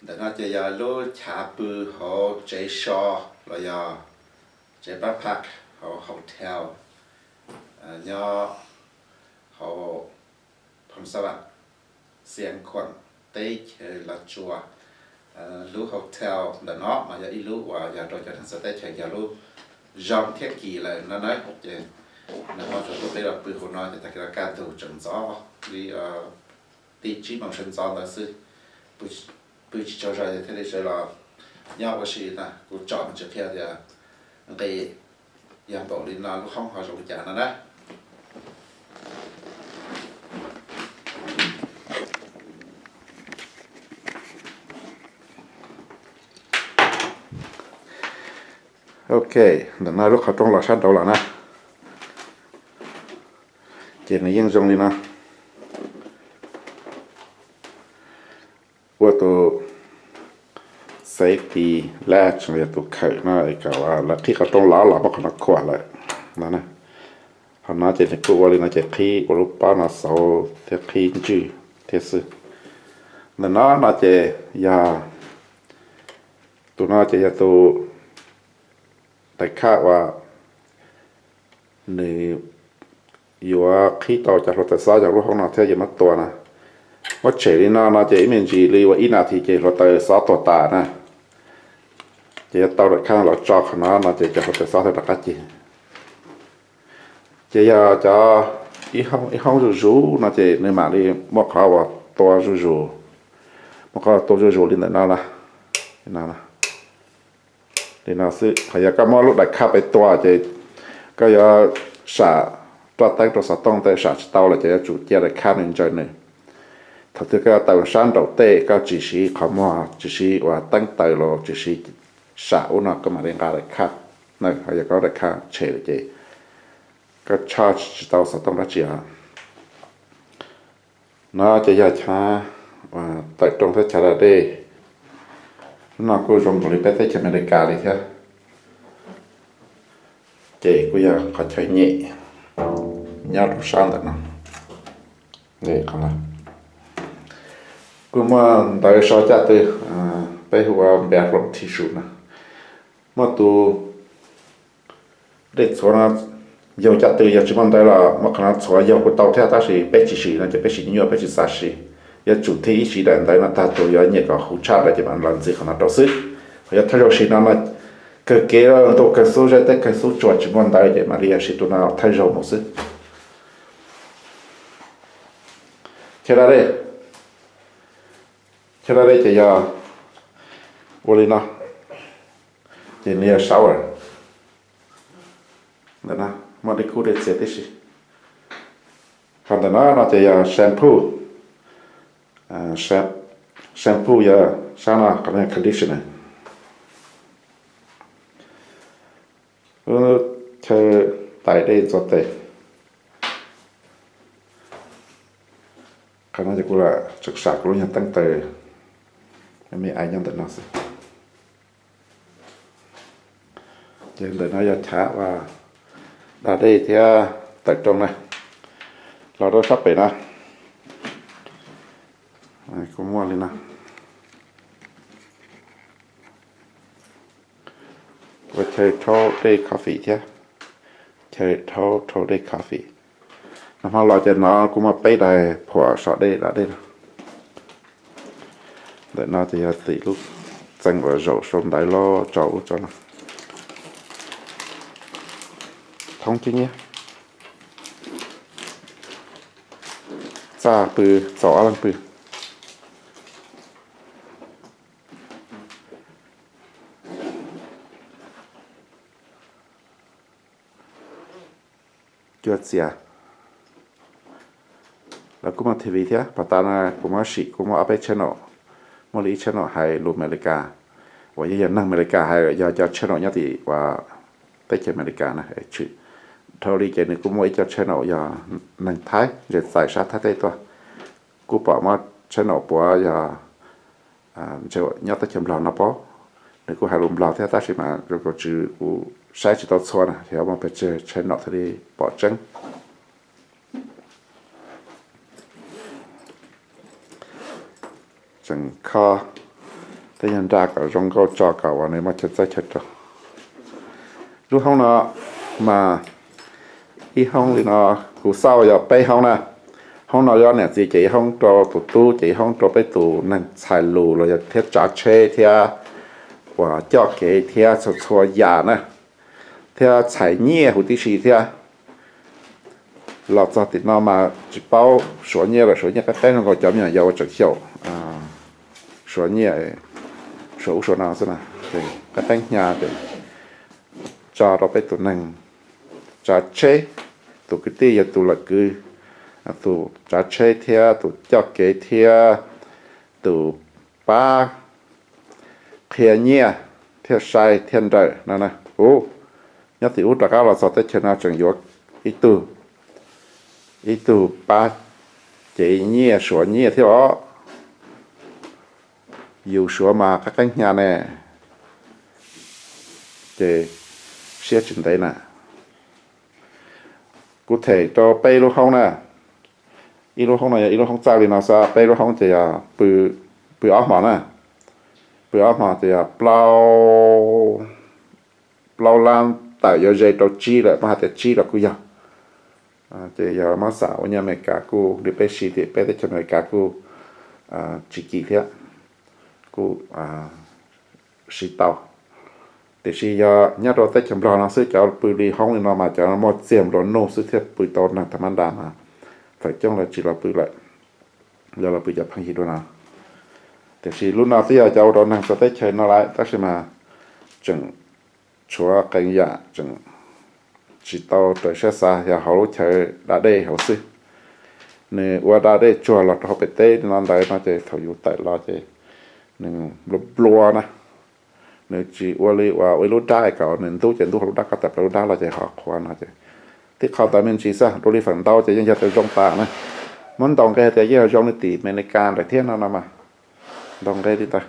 Ntawm no ces yog lub chav pw hauv tsev so los yog tsev backpack hauv hotel nyob hauv Phoos Xas Vas, Xiav Khuam, teb chaws Los Tsuas. Lub hotel ntawm no mas yog ib lub uas yog rau cov neeg txawv teb chaws, yog lub zoo thiab kim lawm no na. Ces nws ho tsuas tus peb los pw hauv no ces tag kis los kaj ntug tseem ntxov li tim tsib moos sawv ntxov ntawd xwb, pw tsis tsaug zog thiaj li sawv los nyob ua si na. Kuv tsom mas tsis qhia tias nqis yog npaum li no lub hoob ho zoo li cas no na. Ok, ntawm no lub qhov rooj los sab nraud los na. Ces nws yeej zoo li no. Ua tus safety latch los yog tus khawm no kom lawv qhib qhov rooj los los muab qhov no khuam lawm no. Qhov no ces nws kuj ua li no ces qhib ua lub pob no xauv thiab qhib ntswj thiab xwb. Ntawm no no ces yog tus no ces yog tus daim khaj uas nws yuav qhib tau cov hluav taws xob cov lub hoob no thiab yuav muab tua na. Muab tshem li no no ces ib me ntsis li ua ib nas this ces hluav taws xob tuag tas na. Ces yuav tau daim khaj los tso qhov no no ces cov hluav taws xob thiaj rov qab cig. Ces yog cov ib hoob ib hoob zuj zus no ces nws mam li muaj qhov uas tua zuj zus, muaj qhov tua zuj zus li ntawm no na. Li no xwb, qhov yog koj muab lub daim khaj pem tua ces koj yuav sam roj teeb rau xov tooj ntawd sam tsis tau lawm ces yuav tsum cia daim khaj nws ntsaws nws. Thaum twg koj taws sab nraum tej koj tsis siv qhov muag tsis siv uas teeb taws los tsis siv sam ub no koj mam li nqa daim khaj na. Qhov yog koj daim khaj tshem lawm ces koj tshaj tsis tau xov tooj dab tsi os. No ces yog chav tawm rooj thiab chav da dej. Lub no kuj zoo nkaus li peb teb chaws Amelikas li thiab. Ces kuj yog qhov chaw nyem nyob rau sab ntawm no. Kuj muaj ntawv so caj tw, peb hu ua bathroom tissue no. Muaj tus dej txhuav no yaug caj tw, yog tsis muaj ntawv los muab qhov no txhuav yaug kuj tau thiab, tab sis peb tsis siv no ces peb siv nyuaj peb tsis xav siv. Yuav tsum thij ib siv daim ntawv no tag tus yuav nyiam kom huv tshaj ntawd ces mam los ntxiv qhov no rau xwb. Qhov yuav thawj zaug siv no no kawg kev ntuj kawg xub zeb teb kawg xub tsuas tsis muaj ntawv ces mam li yog siv tus no thawj zaug mus xwb. Chaw da dej, chaw da dej ces yog ua li no, ces nws yog shower. Ntawm no muaj dej kub dej txias tib si. Ho ntawm no no ces yog shampoo. Shampoo yog sab no, qhov no yog conditioner. Lub chaw tais dej ntxuav tes. Qhov no ces kuv lam tseem sam kuv lub nyuag teeb taws me me ais nyob ntawm no xwb. Ces ntawm no yog chav uas da dej thiab tawm rooj na. Los rau sab pem no kuj muaj li no. Ua chaw rhaub dej coffee thiab. Chaw rhaub rhaub dej coffee. Nag hmo los ces no kuj muaj peb daim phuam so dej da dej no. Ntawm no ces yog tim lub txee uas zaum sau ntawv los tso ub tso no. Thoob cib nyiab. Txaj pw, txaus ob leeg pw. Cua txias. Lawv kuj muaj T V thiab, pas tas no kuv muab sim kuj muaj ob peb channel, muaj li ib channel hais lus Amelikas, uas yeej yog neeg Amelikas hais, yog cov channel nyob tim uas teb chaws Amelikas na tshwm. Dhau li ces nws kuj muaj ib co channel yog neeg Thaib ntse txais sab Thaib teb tuaj. Kuj pom muaj channel puav yog nyob teb chaws Nplog no pob, nws kuj hais lus Nplog thiab tab sis mas zoo kaus tswv kuv saib tsis tau txhua na, yog muaj pes tsawg channel thiaj li pom tseeb. Tseem kho Tej yog nra kom zoo nkauj tso kom uas nws muaj chaw txawb chaw rau. Lub hoob no mas ib hoob li no, kuv xauj yog peb hoob na. Hoob no yog niam txiv ces ib hoob rau tus tub ces ib hoob rau peb tus neeg txhais lus los yog thiab tsav tsheb thiab uas coj kev thiab txhua txhua yam na, thiab txhais nyiaj huv tib si thiab. Los txog tim no mas tsis paub suav nyiaj lawm, suav nyiaj qab qeeb zoo nkaus cov me nyuam yaus tseem xyaum suav nyiaj, suav ub suav no xwb na. Qab qeeb hnyav ces tso rau peb tus neeg tsav tsheb, tus kwv tij yog tus lawm kwv, tus tsav tsheb thiab tus coj kev thiab tus pab qhia nyiaj thiab sai thiab nrawm no na. Ub, nyob tim ub rov qab los txog teb chaws no tseem yuav ib tug, ib tug pab cev nyiaj suav nyiaj thiab os. Yus suav mas qab qeeb hnyav ne, ces siab tsis ntev na. Kuv them rau peb lub hoob na, ib lub hoob no yog ib lub hoob txawj li no xwb, peb lub hoob ces yog pw ob hmo na, pw ob hmo ces yog plaub lab tawm yuav ze rau tsib lawm, muab hais tias tsib los kuj yog. Ces yog muab xam ua nyiaj Amelikas kuj li peb siv tim peb teb chaws Amelikas kuj tsis kim thiab, kuj siv tau. Tiam sis yog nyob rau teb chaws Nplog no xwb, cov pw li hoob li no mas cov muaj txiag nplua nuj xwb thiaj pw tau, neeg tham ma nda mas feem coob lawv tsis los pw lawm, yog los pw cov pheej yig dua no. Tiam sis lub no twb yog cov ua rau neeg txawv teb chaws no lawm tab sis mas tseem tshuav qee yam tseem tsis tau raws siab xav, yog hauv lub chaw da dej hauv xwb. Nws ua da dej tsuag los rau hauv pem teb no ntawd no ces thaum yus tawm los ces nws nplua nplua na. Nws tsis ua li uas ua ib lub dab kom nws ntub ces ntub hauv lub dab, koj tawm plaws lub dab los ces ho qhuav no ces tib qho ntawd me ntsis xwb, dua li feem ntau ces yeej yog tias zoo tas na. Muab ntaus nqe tias yeej yog zoo li tim Amelikas ntawd thiab no no mas ntaus nqe li ntawd.